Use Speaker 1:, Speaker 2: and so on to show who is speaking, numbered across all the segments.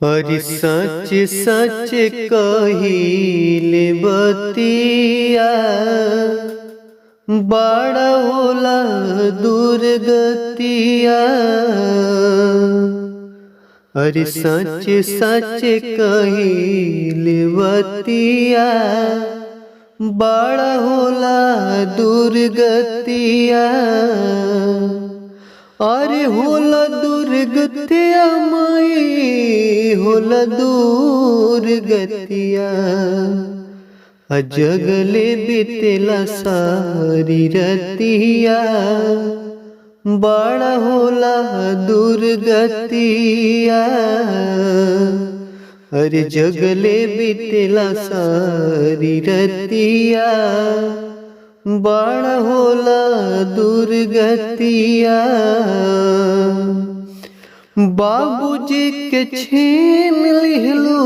Speaker 1: अरे सच सच कहिले बतिया, बड़ा होला दुर्गतिया। अरे सच सच कहिले बतिया, बड़ा होला दुर्गतिया। अरे होला दुर्गतिया माई, होला दुर्गतिया। जगले बीतेला सारी रतिया, बड़ा होला दुर्गतिया। अरे जगले बीतेला सारी रतिया, बड़ा होला दुर्गतिया। बाबूजी के छीन लिहलू,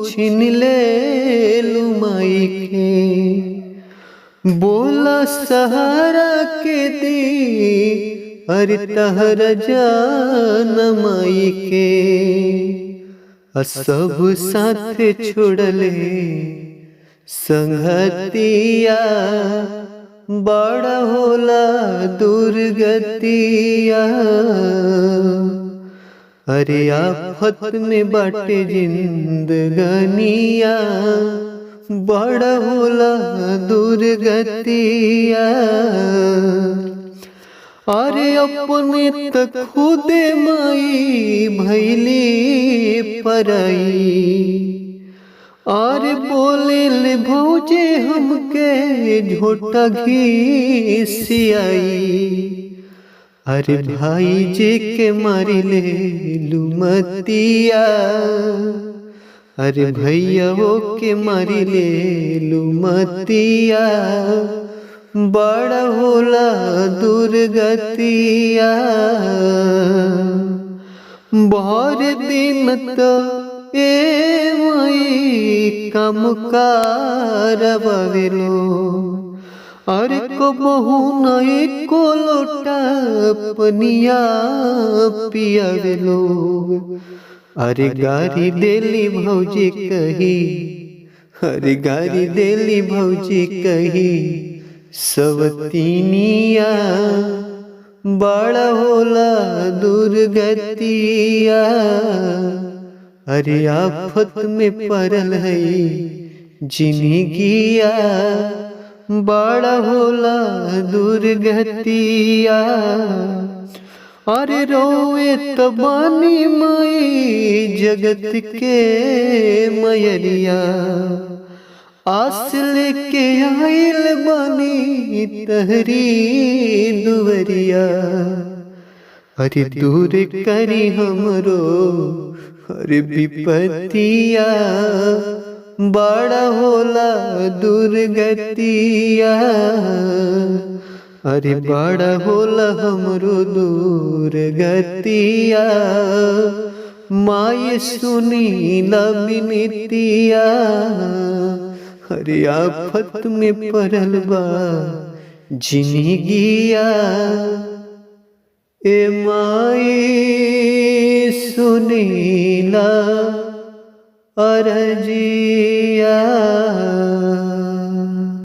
Speaker 1: छीन लेलू माई के। बोला सहारा के दी, अरे तहर जान माई के। सब साथ छोड़ले संगतिया, बड़ा होला दुर्गतिया। अरे आफत में बाटे जिंदगनिया, बड़ा होला दुर्गतिया। अरे अपने त खुदे माई भैली पराई, अरे बोले ले भौजे हमके झोटा घीसियाई। अरे भाई जी के मारी ले लुमतिया, अरे भैया वो के मारी ले लुमतिया। बड़ा होला दुर्गतिया। भर दिन तो ए माई काम कारवेलो, अरे को बहु नई को लोटा पनिया पियावेलो। अरे गारी देली भौजी कही, अरे गारी देली भौजी कही सवतीनिया, बड़ा होला दुर्गतिया। अरे आफत में पड़ल है जिनगिया, बड़ा होला दुर्गतिया। अरे रोए तो बानी माई जगत के मयरिया, आस लेके आइल बानी तहरी दुवरिया। अरे दूर करी हमरो अरे विपतिया, बड़ा होला दुर्गतिया। अरे बड़ा होला हमरो दुर्गतिया, माय सुनी विनतिया। अरे आफत में पड़ल बा जिनगिया, ए माई सुनीला अरजिया।